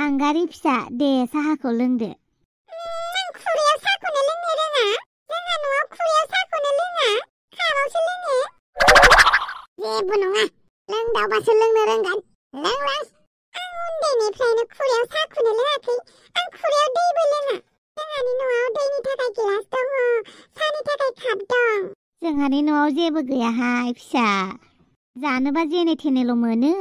हांगारि फिसा दे साहाखौ लोंदो। आं खुरैयाव साहाखौनो लोंनो रोङा। जोंहा न'आव खुरैयाव साहाखौनो लोङा। कापावसो लोङो। जेबो नङा। लोंदावबासो लोंनो रोंगोन। लोंलां। आं उन्दैनिफ्रायनो खुरैयाव साहाखौनो लोङाखै। आं खुरैयाव दैबो लोङा। जोंहानि न'आव दैनि थाखाय गिलास दङ। साहानि थाखाय काप दं। जोंहानि न'आव जेबो गैयाहाय फिसा। जानोबा जेने थेनेल' मोनो।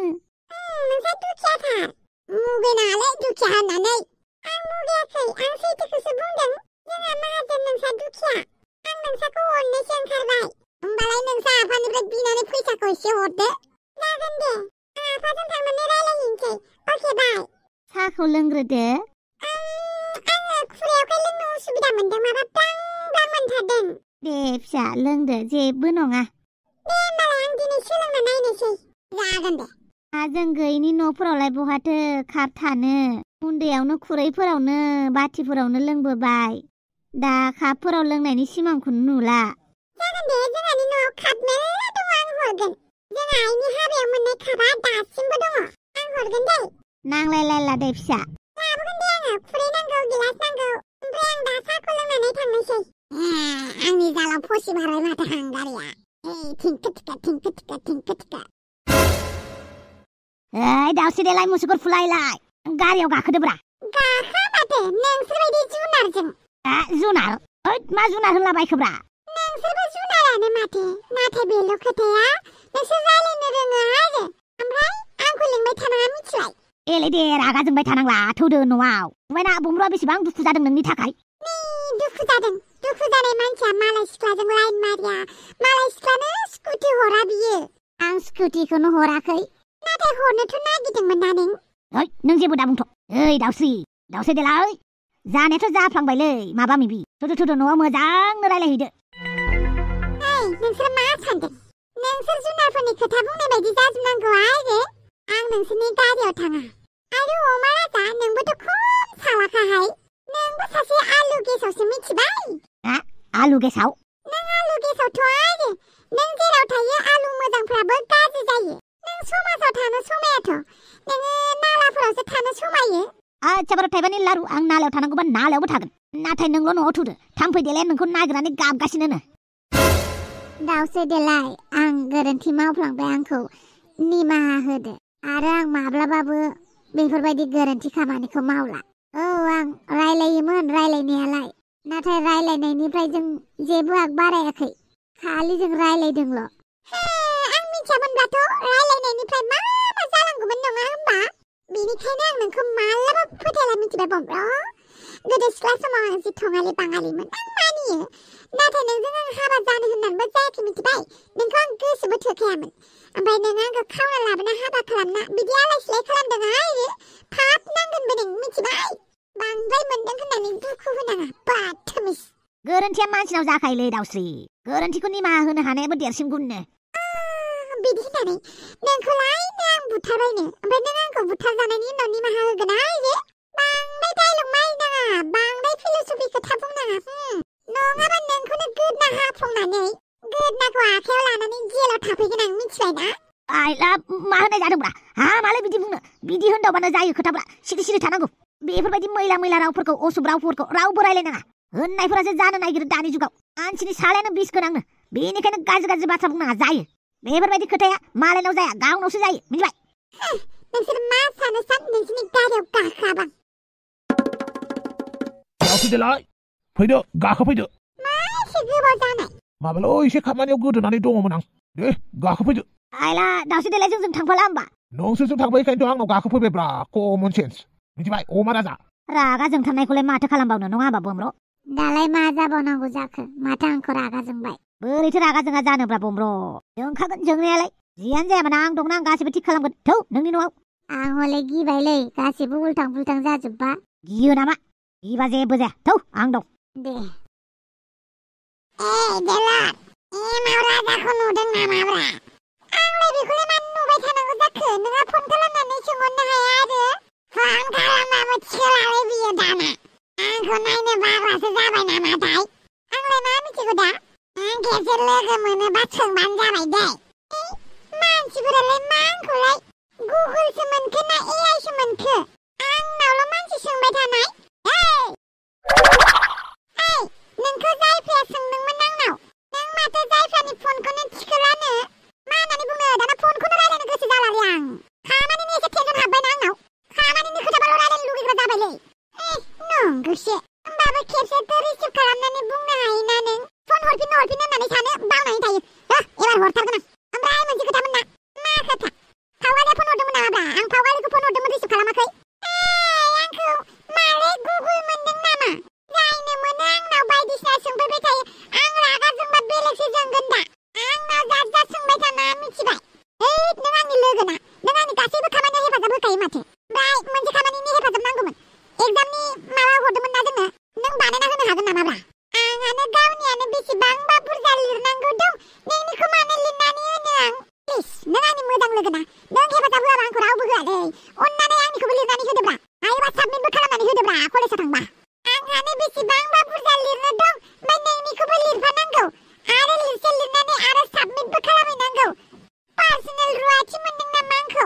नोंसा दुखियाथार। मुगैनाङालै दुखिया होननानै। आं मुगैयाखै। आं सैथोखौसो बुंदों। जोंहा माहाजोन नोंसा दुखिया। आं नोंसाखौ अननोसो ओंखारबाय। होमबालाय नोंसा आफानिफ्राय बिनानै फैसाखौ एसे हरदो। जागोन दे। आं आफाजों थांनानै रायलायहैनोसै। अके बाय। साहाखौ लोंग्रोदो। आङो खुरैयावखाय लोंनो उसुबिदा मोनदों। माबा ब्लां ब्लां मोनथारदों। दे फिसा लोंदो जेबो नङा। दे होमबालाय आं दिनै सोलोंना नायनोसै। जागोन दे। जों गैयिनि न'फोरावलाय बहाथो काप थानो। उन्दैयावनो खुरैफोरावनो बाथिफोरावनो लोंबोबाय। दा कापफोराव लोंनायनि सिमांखौनो नुला। जागोन दे। जोंहानि न'आव काप मेल्ला दङ। आं हरगोन। जोंहा आइनि हाबायाव मोननाय कापआ दासिमबो दङ। आं हरगोन दे। नांलायलायला दे फिसा। लाबोगोन दे आङो। खुरै नांगौ, गिलास नांगौ। ओमफ्राय आं दा साहाखौ लोंनानै थांनोसै। आंनि गालाव फसिबारबाय माथो हांगारिया। थिंखो थिखा। दाउस्रि देलाय मुसुगुर फुलायलाय। गारियाव गाखोदोब्रा। गाखा माथो नोंसोरबायदि जुनारजों। जुनार? मा जुनार होनलाबायखोब्रा? नोंसोरबो जुनारानो माथो। नाथाय बेल' खोथाया नोंसोर रायलायनो रोङो आरो। ओमफ्राय आंखौ लिंबाय थानाङा मिथिबाय? एले दे रागा जोंबाय थानांला थौदो न'आव। नुबायना बुमब्रुआ बेसेबां दुखु जादों नोंनि थाखाय। दुखु जादों। दुखु जानाय मानसिया मालाय सिख्लाजों लाइन मारिया। मालाय सिख्लानो स्कुटि हरा बियो। आं स्कुटिखौनो हराखै। नाथाय हरनोथ' नागिरदोंमोन ना नों? नों जेबो दा बुंथ'। दाउस्रि देलाय। जानायाथ' जाफ्लांबायलै माबा मिबि। थौदो न'आव मोजांनो रायलायहैदो। नोंसोर मा सानदों? नोंसोर जुनारफोरनि खोथा बुंनाय बायदि जाजोबनांगौ आरो। आं नोंसोरनि गारियाव थाङा। आरो अमा राजा नोंबोथ' खम सालाखाहाय। नोंबो सासे आलु गेसावसो मिथिबाय? आलु गेसाव? नों आलु गेसावथ' आरो। नों जेराव थायो आलु मोजांफ्राबो गाज्रि जायो। नों समाजाव थानो समायाथ'। नोङो नालाफोरावसो थानो समायो। आच्छा बार' थाइबानि लारु आं नालायाव थानांगौबा नालायावबो थागोन। नाथाय नोंल' न'आव थौदो। थाम्फै देलाया नोंखौ नागिरनानै गाबगासिनो। दाउस्रि देलाय आं गोरोन्थि मावफ्लांबाय। आंखौ निमाहा होदो। आरो आं माब्लाबाबो बेफोरबायदि गोरोन्थि खामानिखौ मावला। आं रायलायोमोन रायलायनायालाय। नाथाय रायलायनायनिफ्राय जों जेबो आग बारायाखै। खालि जों रायलायदोंल'। आं मिथियामोनब्लाथ' रायलायनायनिफ्राय मा जालांगौमोन नङा होमबा? बेनिखायनो आं नोंखौ मालाबा फोथायला मिथिबाय बम्ब्र'। गोदो सिख्ला समाव आं जि थङालि बाङालिमोन आं मानियो। नाथाय नोंजों आं हाबा जानो होननानैबो जायाखै मिथिबाय? नोंखौ आं गोसोबो थोखायामोन। ओमफ्राय नों आंखौ खावना लाबोना हाबा खालामना बिदि आलाय सिलाय खालामदों आरो। पाप नांगोनबो नों मिथिबाय? बांद्राय मोनदों होननानै दुखु होनाङा बाथमिस। गोरोन्थिया मानसिनाव जाखायोलै दाउस्रि। गोरोन्थिखौ निमाहा होनो हानायाबो देरसिन गुननो। बिदि होननानै नोंखौलायनो आं बुथारबायनो। ओमफ्राय नों आंखौ बुथारजानायनि उनाव निमाहा होगोन आरो। बांद्राय डायलग मारिनाङा। बांद्राय फिल'सफि खोथा बुंनाङा। नङाबा नोंखौनो गोदना हाफ्लंनानै गोदनाखौ आखायाव लानानै जेलाव थाफैगोन आं मिथिबायना? मा होनाय जादोंब्रा? मालाय बिदि बुंनो? बिदि होनदावबानो जायो खोथाब्रा। सिरि थानांगौ। बेफोरबायदि मैला रावफोरखौ असुब रावफोरखौ रावबो रायलायनाङा। होननायफोरासो जानो नागिरो दानि जुगाव। मानसिनि सालायानो बिस गोनांनो। बेनिखायनो गाज्रि बाथ्रा बुंनाङा जायो। बेफोरबायदि खोथाया मालायनाव जाया गावनावसो जायो मिथिबाय? नोंसोर मा सानो नोंसोरनि गारियाव गाखोआबा? दाउस्रि देलाय फैदो गाखोफैदो। मा एसे गोबाव जानाय? माबाल' एसे खामानियाव गोदोनानै दङमोन आं। दे गाखोफैदो। दाउस्रि देलाय जोंजों थांफाला होमबा? नोंसोरजों थांबायखायनोथ' आंनाव गाखोफैबायब्रा कमन सेन्स। मिथिबाय अमा राजा? रागा जोंथारनायखौलाय माथो खालामबावनो नङा होमबा बम्ब्र'? दालाय मा जाबावनांगौ जाखो? माथो आंखौ रागा जोंबाय? बोरैथो रागा जोङा जानोब्रा बम्ब्र'? जोंखागोन जोंनायालाय। जियानो जाया मानो आं दंना आं गासैबो थिग खालामगोन। थौ नोंनि न'आव। आं हले गिबायलै गासैबो उल्थां फुल्थां जाजोब्बा। गियो नामा? गिबा जेबो जाया। थौ आं दं। दे। देलार एमाव राजाखौ नुदों नामाब्रा? आंलाय बेखौलाय मानो नुबाय थानांगौ जाखो? नोंहा फन खालामनानै सोंहरनो हाया आरो? फन खालामबाबो थिखोलालै बियो दाना। आंखौ नायनो बाग्रासो जाबाय नामाथाय? आंलाय मा मिथिगौ दा? आं खेबसे लोगो मोनोबा सोंबानो जाबाय दे। मानसिफोरालाय मा आंखौलाय गुगोलसो मोनखो ना एआइसो मोनखो? आंनावल' दाउसे होमबाबो खेबसेथ' रिसिभ खालामनानै बुंनो हायोना नों फन हरफिन होननानै सानो बावनानै थायो एबार हरथारगोन आं ओमफ्राय मोनसे खोथा मोनना मा खोथा फावालिया फन हरदोंमोन नामाब्रा आं फावालिखौ फन हरदोंमोन रिसिभ खालामाखै आंखौ माले गुगुल मोनदों नामा जायनो मोनो आंनाव बायदिसिना सोंफैबाय थायो आं रागा जोंबा बेलेगसो जोंगोन दा आंनाव जा सोंबाय थाना मिथिबाय नों आंनि लोगोना नों आंनि गासैबो खामानियाव हेफाजाब होखायो माथो ओमफ्राय मोनसे खामानिनि हेफाजाब नांगौमोन एग्जामनि माबा हरदोंमोन ना जोंनो नों बानायना होनो हागोन नामाब्रा आंहानो गावनियानो बेसेबांबा बुरजा लिरनांगौ दं नोंनिखौ मानो लिरनानै होनो आं प्लिज नों आंनि मोजां लोगोना नों हेफाजाब होआबा आंखौ रावबो होआलै अननानै आंनिखौबो लिरनानै होदोब्रा हायोबा साबमिटबो खालामनानै होदोब्रा कलेजाव थांबा आंहानो बेसेबांबा बुरजा लिरनो दं ओमफ्राय नोंनिखौबो लिरफानांगौ आरो लिरनानै आरो साबमिटबो खालामहैनांगौ पार्सनेल रुवाथि मोनदों नामा आंखौ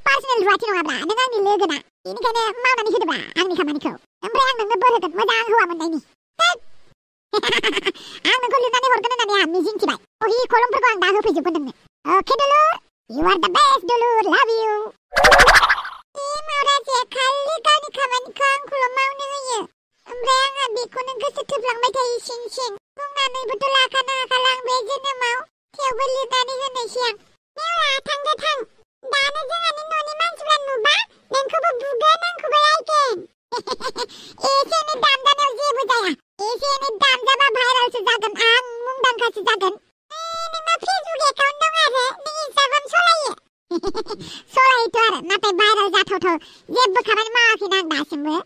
पार्सनेल रुवाथि नङाब्रा नों आंनि लोगोना बेनिखायनो मावनानै होदोब्रा आंनि खामानिखौ ओमफ्राय आं नोंनो बोर होगोन मोजां हौवा मोननायनि आं नोंखौ लिरनानै हरगोन होननानै आं मिजिंथिबाय बहि कलमफोरखौ आं दा होफैजोबगोन नोंनो अके दुलुर you are the best दुलुर love you मावराजे खालि गावनि खामानिखौ आंखौल' मावनो होयो ओमफ्राय आंहा बेखौनो गोसो थोफ्लांबाय थायो सिं सिं बुंनानैबोथ' लाखानो हाखाला आं बे जोनोमाव थेवबो लिरनानै होनोसै आं मेवरा थांदो थां दानो जोंहानि न'नि मानसिफ्रा नुबा नोंखौबो बुगोन आंखौबो रायगोन एसे एनै दामजानायाव जेबो जाया एसे एनै दामजाबा भाइरेलसो जागोन आं मुंदांखासो जागोन नोंना फेसबुक एकाउन्ट दं आरो नों इन्स्टाग्राम सलायो सलायोथ' आरो नाथाय भाइरेल जाथावथाव जेबो खामानि मावाखैना आं दासिमबो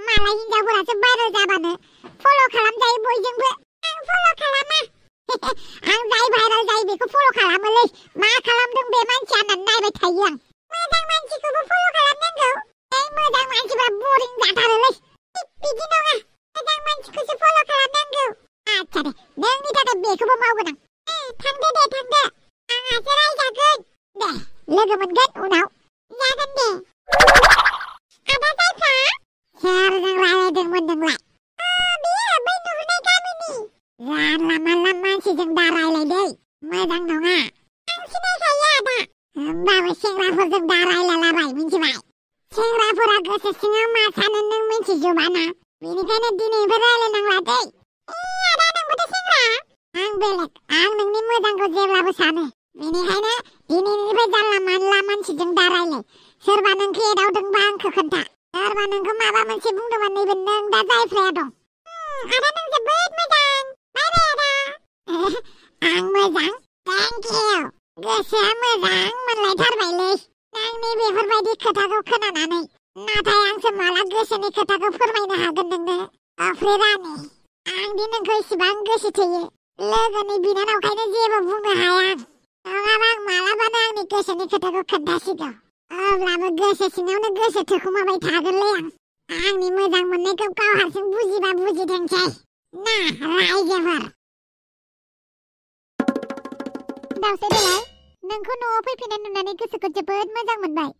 मालाय हिनजावफोरासो भाइरेल जाबानो फल' खालामजायो बयजोंबो आं फल' खालामा आं जाय भाइरेल जायो बेखौ फल' खालामोलै मा खालामदों बे मानसिया होननानै नायबाय थायो आं मोजां मानसिखौबो फल' खालामनांगौ मोजां मानसिफ्रा बरिं जाथारोलै बिदि नङा मोजां मानसिखौसो फल' खालामनांगौ आच्छा दे नोंनि थाखाय बेखौबो मावगोन आं थांदो आंहासो रायजागोन दे लोगो मोनगोन उनाव जागोन दे आदा जायफा सोरजों रायलायदोंमोन नोंलाय बेयो बै नुहुरनाय गामिनि जानला मानला मानसिजों दा रायलायदै मोजां नङा आं सिनायखायो आदा होमबाबो सेंग्राफोरजों दा रायलायलाबाय मिथिबाय सेंग्राफोरा गोसो सिङाव मा सानो नों मिथिजोबाना बेनिखायनो दिनैनिफ्राय रायलायनांला दै आदा नोंबोथ' सेंग्रा आं बेलेग आं नोंनि मोजांखौ जेब्लाबो सानो बेनिखायनो दिनैनिफ्राय जानला मानला मानसिजों दा रायलाय सोरबा नोंखौ एदावदोंबा आंखौ खोन्था सोरबा नोंखौ माबा मोनसे बुंदोंबा नैबे नों दा जायफ्राया दं आदा नों जोबोद मोजां बाय बाय आदा आं मोजां थेंक इउ गोसोआ मोजां मोनलायथारबायलै नोंनि बेफोरबायदि खोथाखौ खोनानानै नाथाय आंसो माला गोसोनि खोथाखौ फोरमायनो हागोन नोंनो अफ्रे रानि आंदि नोंखौ इसिबां गोसो थोयो लोगोनि बिनानावखायनो जेबो बुंनो हाया आं नङाबा आं मालाबानो आंनि गोसोनि खोथाखौ खोन्थासिगौ अब्लाबो गोसो सिङावनो गोसो थोखुमाबाय थागोनलै आंनि मोजां मोननायखौ गाव हारसिं बुजिबा बुजिथोंसै ना रायजोफोर दाउसे देलाय नोंखौ न'आव फैफिननाय नुनानै गोसोखौ जोबोद मोजां मोनबाय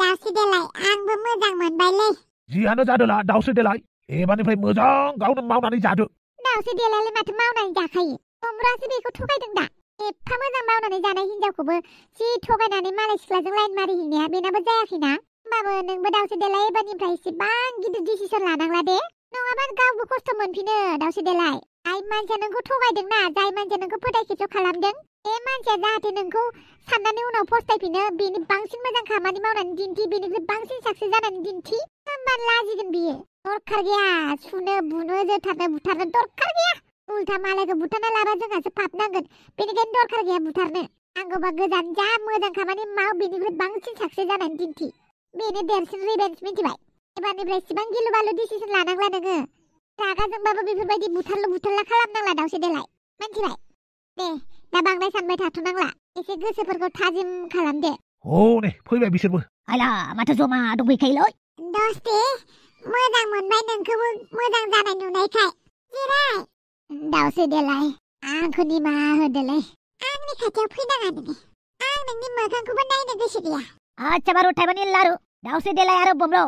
दाउसे देलाय आंबो मोजां मोनबायलै जियानो जादोला दाउसे देलाय एबारनिफ्राय मोजां गावनो मावनानै जादो दाउसे देलायलाय माथो मावनानै जाखायो अमरासो बेखौ थगायदों दा एफा मोजां मावनानै जानाय हिनजावखौबो जि थगायनानै मालाय सिख्लाजों लाइन मारिहैनाया बेनाबो जायाखैना होमबाबो नोंबो दाउसे देलाय एबारनिफ्राय एसेबां गिदिर डिसिसन लानांला दे नङाबा गावबो खस्थ' मोनफिनो दाउसे देलाय जाय मानसिया नोंखौ थगायदोंना जाय मानसिया नोंखौ फोथायखेबस' खालामदों बे मानसिया जाहाथे नोंखौ साननानै उनाव फस्थायफिनो बेनि बांसिन मोजां खामानि मावनानै दिन्थि बेनिख्रुइ बांसिन साक्सेस जानानै दिन्थि होमबानो लाजिगोन बियो दरखार गैया सुनो बुनो जोथारनो बुथारनो दरखार गैया उल्था मालायखौ बुथारना लाबा जोंहासो पाप नांगोन बेनिखायनो दरखार गैया बुथारनो नांगौबा गोजान जा मोजां खामानि माव बेनिख्रुइ बांसिन साक्सेस जानानै दिन्थि बेनो देरसिन रिभेन्स मिथिबाय एबारनिफ्राय इसिबां गिलु बालु डिसिसन लानांला नोङो रागा जोंबाबो बेफोरबायदि बुथारला खालामनांला दाउसे देलाय मिथिबाय दे दा बांद्राय सानबाय थाथ'नांला एसे गोसोफोरखौ थाजिम खालाम दे नै फैबाय बिसोरबो आयला माथो जमा दंफैखायोलै दस्ते मोजां मोनबाय नोंखौबो मोजां जानाय नुनायखाय जिराय दाउसे देलाय आंखौ निमाहा होदोलै आंनि खाथियाव फैनाङा नोङो आं नोंनि मोखांखौबो नायनो गोसो गैया आच्छा बारु थाइबानि लारु दाउसे देलाय आरो बमब्र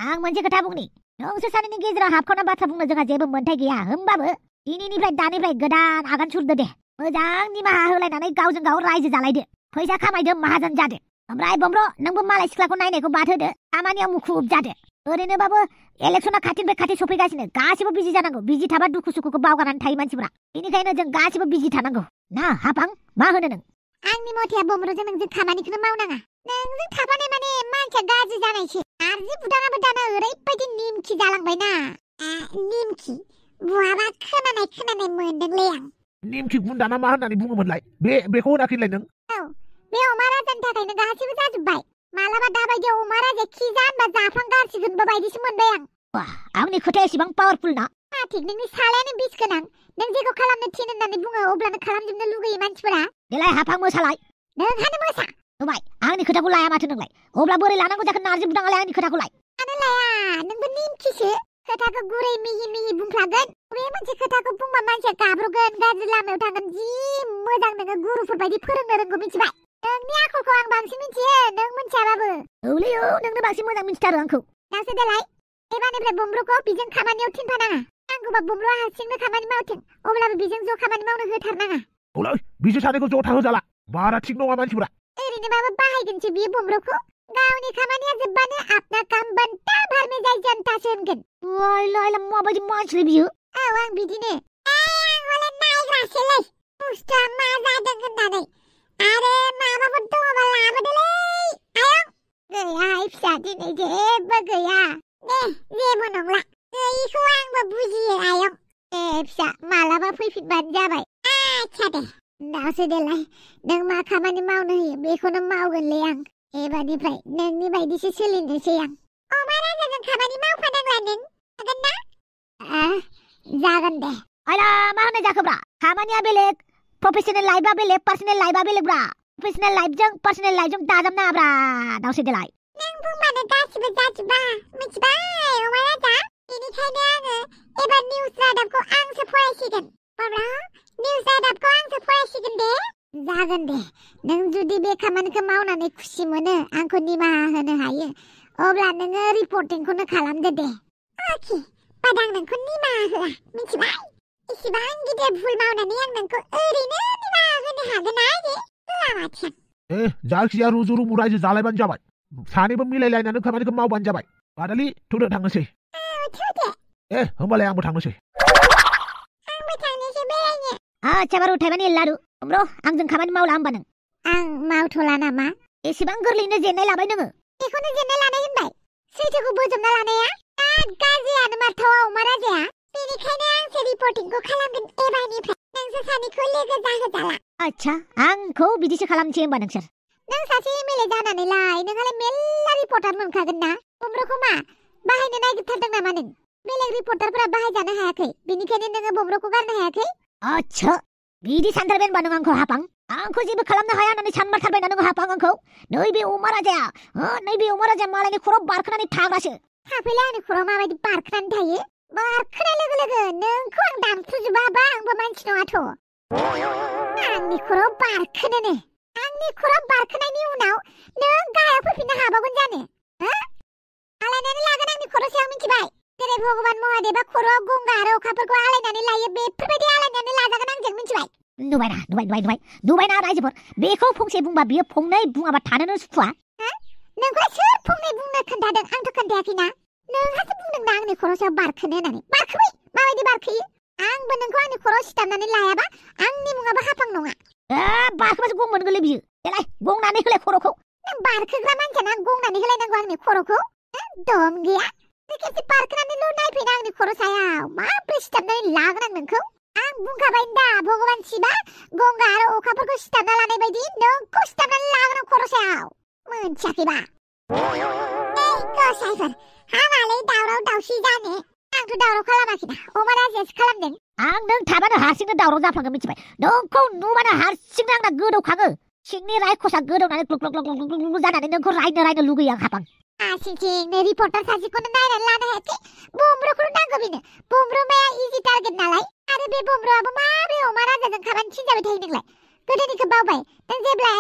आं मोनसे खोथा बुंनि नोंसोर सानैनि गेजेराव हाबखावना बाथ्रा बुंनो जोंहा जेबो मोन्थाय गैया होमबाबो दिनैनिफ्राय दानिफ्राय गोदान आगान सुरदो दे मोजां निमाहा होलायनानै गावजों गाव रायजो जालायदो फैसा खामायदो माहाजोन जादो ओमफ्राय बमब्र नोंबो मालाय सिख्लाखौ नायनायखौ बाद होदो खामानियाव मुखुब जादो ओरैनोबाबो इलेक्सना खाथिनिफ्राय खाथि सफैगासिनो गासिबो बिजि जानांगौ बिजि थाबा दुखु सुखुखौ बावगारनानै थायो मानसिफोरा बेनिखायनो जों गासिबो बिजि थानांगौ ना हाफां मा होनो नों आंनि मथेया बमब्रजों नोंजों खामानिखौनो मावनाङा नोंजों थाफानाय माने मानसिया गाज्रि जानायसो नारजि बुदाङाबो दाना ओरैबायदि निमखि जालांबायना निमखि बुहाबा खोनानाय मोनदोंलै आं निमखि गुन्दाना मा होननानै बुङोमोनलाय बेखौ होनाखैलाय नों औ बे अमा राजानि थाखायनो गासिबो जाजोब्बाय मालाबा दाबायदियाव अमा राजाया खि जानबा जाफ्लांगारसिगोनबो बायदिसो मोनबाय आं आंनि खोथाया एसेबां पावारफुल ना थिग नोंनि सालायानो बिस गोनां नों जेखौ खालामनो थिन होननानै बुङो अब्लानो खालामजोबनो लुगैयो मानसिफोरा देलाय हाफां मोसालाय नोंहानो मोसा नुबाय आंनि खोथाखौ लाया माथो नोंलाय अब्ला बोरै लानांगौ जाखो नारजि बुदाङालाय आंनि खोथाखौलाय मानो लाया नोंबो निमखिसो खोथाखौ गुरै मिहि बुंफ्लागोन बे मोनसे खोथाखौ बुंबा मानसिया गाब्रगोन गाज्रि लामायाव थांगोन जि मोजां नोङो गुरुफोर बायदि फोरोंनो रोंगौ मिथिबाय नोंनि आखलखौ आं बांसिन मिथियो नों मिथियाबाबो औलै औ नोंनो बांसिन मोजां मिथिथारो आंखौ दासो देलाय एबारनिफ्राय बमब्रुखौ बिजों खामानियाव थिनफानाङा नांगौबा बमब्रुआ हारसिंनो खामानि मावथों अब्लाबो बिजों ज' खामानि मावनो होथारनाङा औलै बिसोर सानैखौ ज' थाहोजाला बारा थिग नङा मानसिफोरा ओरैनोबाबो बाहायगोनसो बियो बमब्रुखौ गावनि खामानिया जोब्बानो आपना काम बनता भर में जाय जनतासो होनगोन वाइला माबायदि मानसिलै बियो औ आं बिदिनो आं हले नायग्रासोलै बुस्थुआ मा जादों होननानै आरो माबाफोर दङबा लाबोदोलै आयं गैया फिसा दिनै जेबो गैया जेबो नंला गैयिखौ आंबो बुजियो आयं फिसा मालाबा फैफिनबानो जाबाय आच्छा दे दासो देलाय नों मा खामानि मावनो होयो बेखौनो मावगोनलै आं एबारनिफ्राय नोंनि बायदिसो सोलिनोसै आं अमा राजाजों खामानि मावफानांला नों जागोन ना जागोन दे आइला मा होननाय जाखोब्रा खामानिया बेलेग प्रफेसनेल लाइफआ बेलेग पार्सनेल लाइफआ बेलेगब्रा प्रफेसनेल लाइफजों पार्सनेल लाइफजों दाजाबनाङाब्रा दावसे देलाय नों बुंबानो गासिबो जाजोबा मिथिबाय अमा राजा बेनिखायनो आङो एबार निउस रादाबखौ आंसो फरायसिगोन बाब्रा निउस रादाबखौ आंसो फरायसिगोन दे जागोन दे नों जुदि बे खामानिखौ मावनानै खुसि मोनो आंखौ निमाहा होनो हायो अब्ला नोङो रिपर्टिंखौनो खालामदो दे अके बाद आं नोंखौ निमाहा होआ मिथिबाय इसिबां गिदिर भुल मावनानै आं नोंखौ ओरैनो निमाहा होनो हागोन ना होआ माथो जायखिजाया रुजु रुमु रायजो जालायबानो जाबाय सानैबो मिलायलायनानै खामानिखौ मावबानो जाबाय बादालि थुदो थांनोसै थुदो होमबालाय आंबो थांनोसै बेरायनो आच्छा बारु थाइबानि लारु ब्र आंजों खामानि मावला होमबा नों आं मावथ'ला नामा एसेबां गोरलैनो जेननाय लाबाय नोङो बेखौनो जेननाय लानाय होनबाय सैथोखौ बोजबना लानाया बिराद गाज्रियानो माथावा अमा राजाया बेनिखायनो आंसो रिपर्टिंखौ खालामगोन एबारनिफ्राय नोंसोर सानैखौ लोगो जाहोजाला आच्छा आंखौ बिदिसो खालामसै होमबा नोंसोर नों सासे एमएलए जानानैलाय नोंहालाय मेल्ला रिपर्टार मोनखागोन ना बमब्रखौ मा बाहायनो नागिरथारदों नामा नों बेलेग रिपर्टारफोरा बाहायजानो हायाखै बेनिखायनो नोङो बमब्रखौ गारनो हायाखै आच्छा बिदि सानथारबाय होनबा नों आंखौ हापां आंखौ जेबो खालामनो हाया होननानै सानमारथारबाय नों हापां आंखौ नैबे अमा राजाया मालायनि खर'आव बारखोनानै थाग्रासो थाफैलाय आंनि खर'आव माबायदि बारखोनानै थायो बारखोनाय लोगो लोगो नोंखौ आं दानफ्रुजोबाबा आंबो मानसि नङाथ' आंनि खर'आव बारखोनोनो आंनि खर'आव बारखोनायनि उनाव नों गाहायाव फैफिननो हाबावगोन जानो आलायनानै लागोन आंनि खर' सायाव मिथिबाय जेरै भगबान महादेबा खर'आव गंगा आरो अखाफोरखौ आलायनानै लायो बेफोरबायदि आलायनानै लाजागोन आंजों मिथिबाय नुबायना रायजोफोर बेखौ फंसे बुंबा बियो फंनै बुङाबा थानोनो सुखुवा नोंखौ सोर फंनै बुंनो खोन्थादों आंथ' खोन्थायाखैना नोंहासो बुंदों ना आंनि खर' सायाव बारखोनो होननानै बारखोबाय माबायदि बारखोयो आंबो नोंखौ आंनि खर'आव सिथाबनानै लायाबा आंनि मुङाबो हापां नङा बारखोबासो गं मोनगोनलै बियो देलाय गंनानै होलाय खर'खौ नों बारखोग्रा मानसियाना गंनानै होलायनांगौ आंनि खर'खौ दम गैया नों खेबसे बारखोनानैल' नायफैना आंनि खर' सायाव माब्रै सिथाबनानै लागोन आं नोंखौ आं बुंखाबाय दा भगबान शिबा गंगा आरो अखाफोरखौ सिथाबना लानाय बायदि नोंखौ सिथाबनानै लागोन आं खर' सायाव मोनथियाखैबा गसाइफोर हामालै दावराव दावसि जानो आंथ' दावराव खालामाखैना अमा राजायासो खालामदों आं नों थाबानो हारसिंनो दावराव जाफ्लाङो मिथिबाय नोंखौ नुबानो हारसिंनो आंना गोदौखाङो सिंनि रायखसा गोदौनानै ग्लुक जानानै नोंखौ रायनो लुगैयो आं हापां आसिंनो रिपर्टार सासेखौनो नायनानै लानो हायाखै बमब्रुखौल' नांगौ बेनो बमब्रुमाया इजि टारगेट नालाय आरो बे बमब्रुआबो माब्रै अमा राजाजों खामानि थिनजाबाय थायो नोंलाय गोदोनिखौ बावबाय नों जेब्ला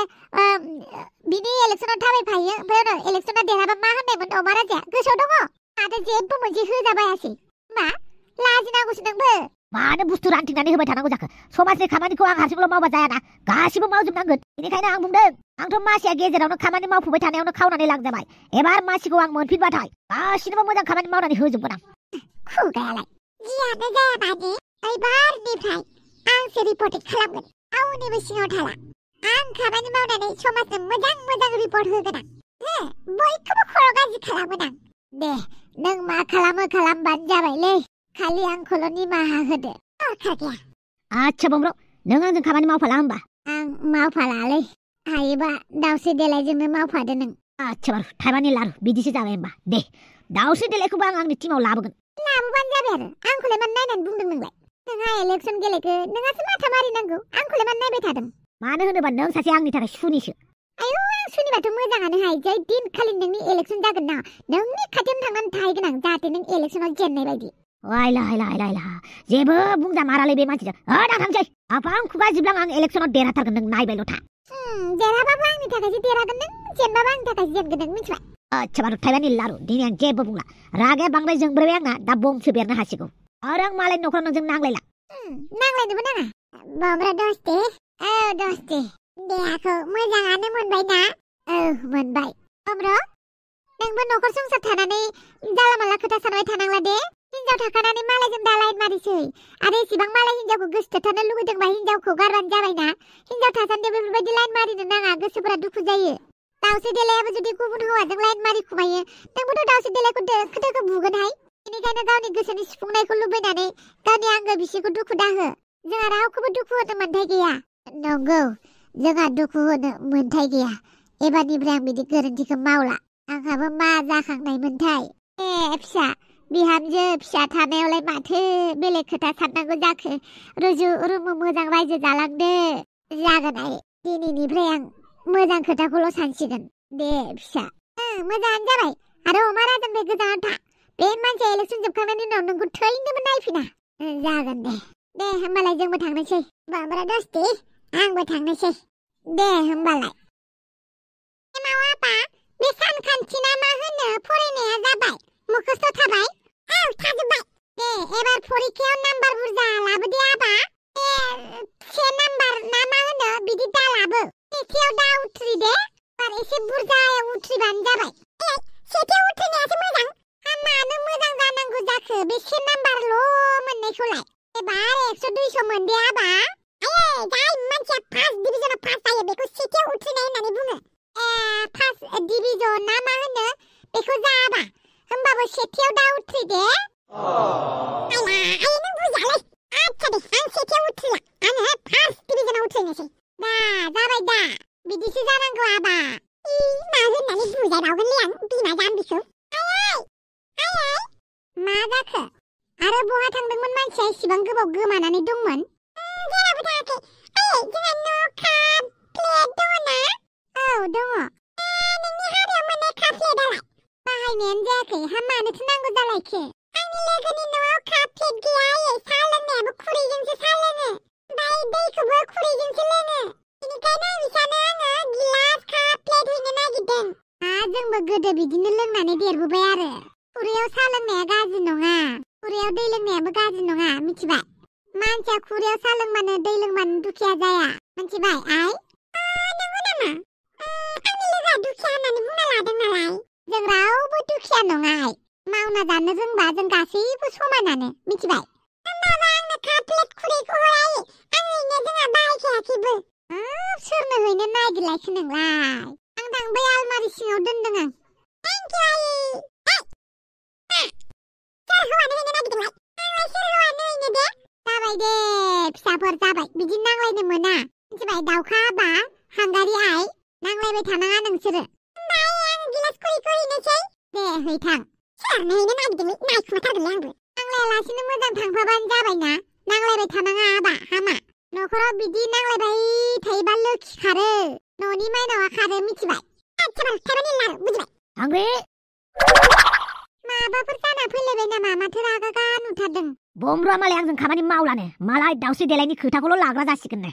बिनि इलेक्सनाव थाबायफायो ओमफ्राय उनाव इलेक्सना देरहाबा मा होननायमोन अमा राजाया गोसोआव दङ माथो जेबो मोनसे होजाबायासै मा लाजिनांगौसो नोंबो मानो बुस्थु रानथिंनानै होबाय थानांगौ जाखो समाजनि खामानिखौ आं हारसिंल' मावबा जायाना गासिबो मावजोबनांगोन बेनिखायनो आं बुंदों आंथ' मासिया गेजेरावनो खामानि मावफुबाय थानायावनो खावनानै लांजाबाय एबार मासिखौ आं मोनफिनबाथाय गासिनोबो मोजां खामानि मावनानै होजोबगोन आं खुगायालाय जियानो जायाबादि एबारनिफ्राय आंसो रिपर्टिं खालामगोन रावनिबो सिङाव थाला आं खामानि मावनानै समाजनो मोजां मोजां रिपर्ट होगोन आं बयखौबो खर' गाज्रि खालामगोन आं दे नों मा खालामो खालामबानो जाबायलै खालि आंखौल' निमाहा होदो दरखार गैया आच्छा बमब्र नों आंजों खामानि मावफाला होमबा आं मावफालालै हायोबा दावस्रि देलायजोंनो मावफादो नों आच्छा बारु थाइबानि लारु बिदिसो जाबाय होमबा दे दावस्रि देलायखौबो आं आंनि टिमाव लाबोगोन लाबोबानो जाबाय आरो आंखौलाय मानो नायनानै बुंदों नोंलाय नोंहा इलेक्सन गेलेखो नोंहासो माथा मारिनांगौ आंखौलाय मानो नायबाय थादों मानो होनोबा नों सासे आंनि थाखाय सुनिसो आयौ आं सुनिबाथ' मोजाङानो हाय जै दिनखालि नोंनि इलेक्सन जागोन ना नोंनि खाथियावनो थांनानै थाहैगोन आं जाहाथे नों इलेक्सनाव जेननाय बायदि लायला जेबो बुंजामारालै बे मानसिजों दां थांसै आफां खुगा जिबलां आं इलेक्सनाव देरहाथारगोन नों नायबायल' था देरहाबाबो आंनि थाखायसो देरहागोन नों जेनबाबो आंनि थाखायसो जेनगोन नों मिथिबाय आच्छा बारु थाइबानि लारु दिनै आं जेबो बुंला रागाया बांद्राय जोंब्रेबाय आंना दा बंसो बेरनो हासिगौ आरो आं मालायनि न'खराव नोंजों नांलायला नांलायनोबो नाङा बमब्रा दस्ते दस्ते देहाखौ मोजाङानो मोनबाय ना मोनबाय बमब्र नोंबो न'खर संसार थानानै जाला माला खोथा सानबाय थानांला दे हिनजाव थाखानानै मालायजों दा लाइन मारिसै आरो एसेबां मालाय हिनजावखौ गोसोथानो लुगैदोंबा हिनजावखौ गारबानो जाबायना हिनजाव थासान्दि बेफोरबायदि लाइन मारिनो नाङा गोसोफोरा दुखु जायो दावस्रि देलायाबो जुदि गुबुन हौवाजों लाइन मारि खुमायो नोंबोथ' दावस्रि देलायखौ दोखो बुगोनहाय बेनिखायनो गावनि गोसोनि सुफुंनायखौ लुबैनानै गावनि आंगो बिसिखौ दुखु दाहो जोंहा रावखौबो दुखु होनो मोन्थाय गैया नंगौ जोंहा दुखु होनो मोन्थाय गैया एबारनिफ्राय आं बिदि गोरोन्थिखौ मावला आंहाबो मा जाखांनायमोनथाय फिसा बिहामजो फिसा थानायावलाय माथो बेलेग खोथा साननांगौ जाखो रुजु रुमु मोजां रायजो जालांदो जागोन आइ दिनैनिफ्राय आं मोजां खोथाखौल' सानसिगोन दे फिसा मोजाङानो जाबाय आरो अमा राजानिफ्राय गोजानाव था बे मानसिया इलेक्सन जोबखांनायनि उनाव नोंखौ थैनोबो नायफिना जागोन दे होमबालाय जोंबो थांनोसै बमब्रा दस्ते आंबो थांनोसै दे होमबालाय मावा आपा बे सानखान्थि ना मा होनो फरायनाया जाबाय मुखस्थ' थाबाय थाजोब्बाय दे एबार फरिखायाव नाम्बार बुरजा लाबोदे आबा से नाम्बार ना मा होनो बिदि दा लाबो सेथियाव दा उथ्रि दे बार एसे बुरजायाव उथ्रिबानो जाबाय सेथियाव उथ्रिनायासो मोजां मानो मोजां जानांगौ जाखो बे से नाम्बारल' मोननायखौलाय एबार 100-200 मोनदे आबा जाय मानसिया फार्स्ट डिभिजनाव पास जायो बेखौ सेथियाव उथ्रिनाय होननानै बुङो फार्स्ट डिभिजन ना मा होनो बेखौ जाबा होमबाबो सेथियाव दा उथ्रि दे नों बुजालै आच्छा दे आं सेथियाव उथ्रिला आङो फार्स्ट डिभिजनाव उथ्रिनोसै जाबाय दा बिदिसो जानांगौ आबा मा होननानै बुजायबावगोनलै आं बिमा जाम्बिखौ मा जाखो आरो बहा थांदोंमोन मानसिया इसिबां गोबाव गोमानानै दंमोन जेरावबो थाङाखै जोंहा न' काप प्लेट दङ ना दङ नोंनि हाबायाव मोननाय काप प्लेटआलाय बाहायनायानो जायाखै मानोथो नांगौ जालायखो आंनि लोगोनि न'आव काप प्लेट गैया साहा लोंनायाबो खुरैजोंसो साहा लोङो ओमफ्राय दैखौबो खुरैजोंसो लोङो बेनिखायनो आं सानो आङो गिलास काप प्लेट हैनो नागिरदों जोंबो गोदो बिदिनो लोंनानै देरबोबाय आरो खुरैयाव साहा लोंनाया गाज्रि नङा खुरैयाव दै लोंनायाबो गाज्रि नङा मिथिबाय मानसिया खुरैयाव साहा लोंबानो दै लोंबानो दुखिया जाया मिथिबाय आइ नंगौ नामा आंनि लोगोआ दुखिया होननानै बुंना लादों नालाय जों रावबो दुखिया नङा आइ मावना जानो रोंबा जों गासैबो समानानो मिथिबाय होमबाबो आंनो काप प्लेट खुरैखौ हर आइ आं हैनो जोंहा बाहायखायाखैबो सोरनो हैनो नागिरलायखो नोंलाय आं थांबाय आलमारि सिङाव दोनदों आं थेंक इउ आइ सोर हौवानो हैनो नागिरदोंलाय आंलाय सोर हौवानो हैनो दे जाबाय दे फिसाफोर जाबाय बिदि नांलायनो मोना मिथिबाय दाउखा आबा हांगारि आइ नांलायबाय थानाङा नोंसोरो होमबा आं गिलास खुरैखौ हैनोसै दे हैथां सोरनो हैनो नागिरदोंलै नायखुमाथारगोनलै आंबो नांलायालासिनो मोजां थांफाबानो जाबायना नांलायबाय थानाङा आबा हामा न'खराव बिदि नांलायबाय थायोबा लोखि खारो न'नि माइनावा खारो मिथिबाय आच्छा थाइबानि लारु बुजिबाय आंग्रे माबाफोर जाना फैलायबाय नामा माथो रागा गा नुथारदों बमब्रा मालाय आंजों खामानि मावलानो मालाय दावस्रि देलायनि खोथाखौल' लाग्रा जासिगोननो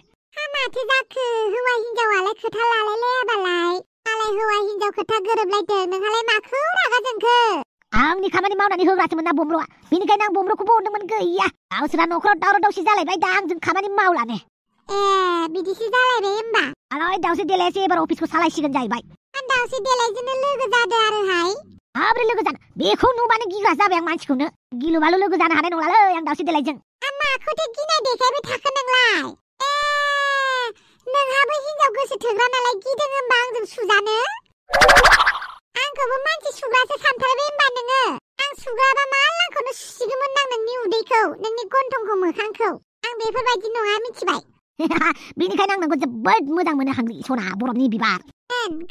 माथो जाखो हौवा हिनजावालाय खोथा लालायलायाबालाय मालाय हौवा हिनजाव खोथा गोरोबलायदों नोंहालाय माखौ रागा जोंखो आंनि खामानि मावनानै होग्रासोमोन ना बमब्रआ बेनिखायनो आं बमब्रखौबो हरदोंमोन गैया गावसोरा न'खराव दावराव दावसि जालायबाय दा आंजों खामानि मावलानो बिदिसो जालायबाय होमबा आलाय दावसे देलायासो एबार अफिसखौ सालायसिगोन जाहैबाय आं दावसे देलायजोंनो लोगो जादों आरोहाय माब्रै लोगो जानो बेखौ नुबानो गिग्रा जाबाय आं मानसिखौनो गिलुबालु लोगो जानो हानाय नंलालै आं दावसे देलायजों माखौथो गिनाय देखायबाय थाखो नोंलाय नोंहाबो हिनजाव गोसो थोग्रा नालाय गिदों होमबा आंजों सुजानो आंखौबो मानसि सुग्रासो सानथारबाय होमबा नोङो आं सुग्राबा मालाखौनो सुसिगौमोन आं नोंनि उदैखौ नोंनि गन्थंखौ मोखांखौ आं बेफोरबायदि नङा मिथिबाय बेनिखायनो आं नोंखौ जोबोद मोजां मोनो हांग्रि सना बरफनि बिबार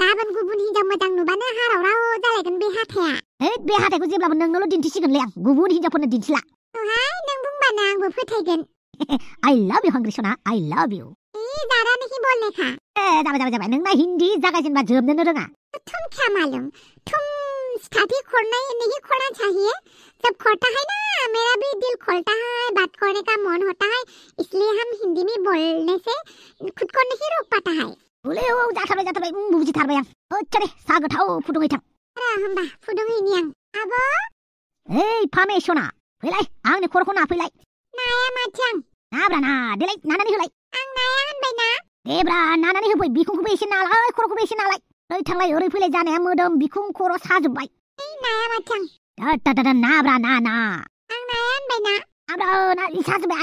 गाबोन गुबुन हिनजाव मोजां नुबानो हाराव राव जालायगोन बे हाथाया बे हाथायखौ जेब्लाबो नोंनोल' दिन्थिसिगोनलै आं गुबुन हिनजावफोरनो दिन्थिला नों बुंबानो आंबो फोथायगोन I love you हांग्रि सना I love you ज़्यादा नहीं बोलने का जाबाय नोंना हिन्दी जागायजेनबा जोबनोनो रोङा तुम क्या मालूम तुम स्टार्टिंग खोलना नहीं खोलना चाहिए जब खोलता है ना मेरा भी दिल खोलता है बात करने का मन होता है इसलिए हम हिंदी में बोलने से खुद को नहीं रोक पाता है बोले हो जाथारबाय बुजिथारबाय आं ओच्छा दे सा गोथाव फुदुंहै थां होमबा फुदुंहैनि आं आबो ओइ फामे सना फैलाय आंनि खर'खौ नाफैलाय नाया माथो आं नाब्रा ना देलाय नानानै होलाय आं नाया होनबाय ना देब्रा नानानै होफै बिखुंखौबो एसे नालाय खर'खौबो एसे नालाय ओरै थांलाय ओरै फैलाय जानाया मोदोम बिखुं खर' साजोब्बाय नाया माथो आं नाब्रा ना आं नाया होनबाय ना आब्रा ना साजोब्बाय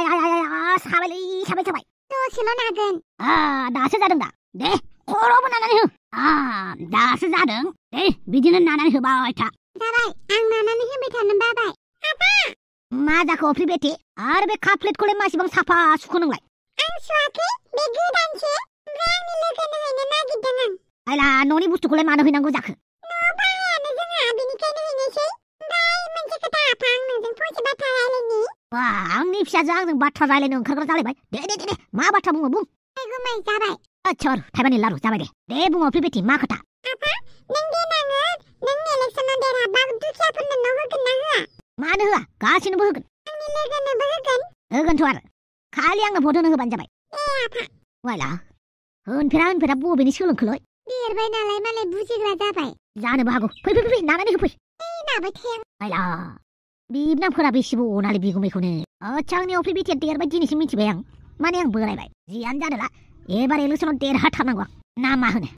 साबायलै साबाय दसेल' नागोन दासो जादों दा दे खर'बो नानानै हो दासो जादों दे बिदिनो नानानै होबाय था जाबाय आं नानानै होबाय थानो बाबाय मा जाखो अफ्रि बेटे आरो बे काप प्लेटखौलाय मासिबां साफा सुखो नोंलाय आं सुवाखै बे गोदानसो ओमफ्राय आंनि लोगोनो हैनो नागिरदों आं आइला न'नि बुस्थुखौलाय मानो हैनांगौ जाखो न'आव बाहायानो जोंहा बेनिखायनो हैनोसै ओमफ्राय मोनसे खोथा आफा आं नोंजों फंसे बाथ्रा रायलायनि आंनि फिसाजोआ आंजों बाथ्रा रायलायनो ओंखारग्रा जालायबाय दे मा बाथ्रा बुङो बुं गुमै जाबाय आच्छा थाइबानि लारु जाबाय दे बुङो अफ्रि बेटे मा खोथा आफा नों देनाङो नों इलेक्सनाव देरहाबा दुखियाफोरनो न' होगोन ना होआ मानो होआ गासिनोबो होगोन आंनि लोगोनोबो होगोनथ' आरो खालि आंनो भट होनो होबानो जाबाय आफा वाइला होनफेरा बबेनि सोलोंखोलै देरबाय नालाय मालाय बुजिग्रा जाबाय जानोबो हागौ फै नानानै होफै नाबाय थाया वाइला बिबनांफोरा बेसेबो अनालै बिगुमैखौनो आच्छा आंनि अफ्रि बेटिया देरबाय दिनैसो मिथिबाय आं माने आं बोरायबाय जियानो जादोला एबार इलेक्सनाव देरहाथारनांगौ आं ना मा होनो